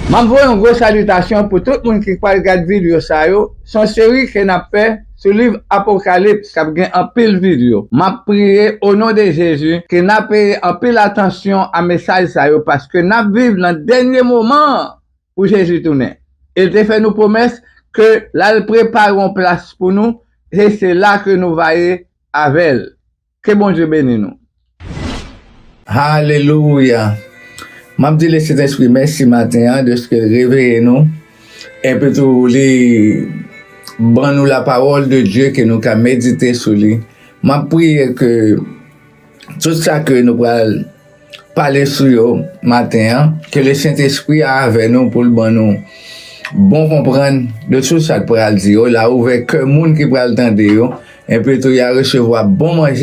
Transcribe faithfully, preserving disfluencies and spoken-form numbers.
M ap voye yon gwo salitasyon pou tout moun ki pral gad videyo sa yo. Se yon seri ke n ap fè sou liv Apokalips k ap gen anpil videyo. M ap priye o non de Jezi ke n ap peye anpil atansyon a mesaj sa yo, paske n ap viv nan dènye moman an pou Jezi tounen. E l te fè nou pwomès ke l al prepare yon plas pou nou, e se la ke nou va ye avè l. Ke Bondye beni nou. Alelouya. M ap di Lesentespri mèsi maten an deske l reveye nou. Epi tou, li ban nou la parole de Dieu ke nou ka medite sou li. M ap priye ke tout sa ke nou pral pale sou yo maten an, ke Lesentespri a avè nou pou l ban nou bon konprann de tout sa k pral di yo. L a ouvè kè moun ki pral tande yo. Epi tou, y a resevwa bon manje.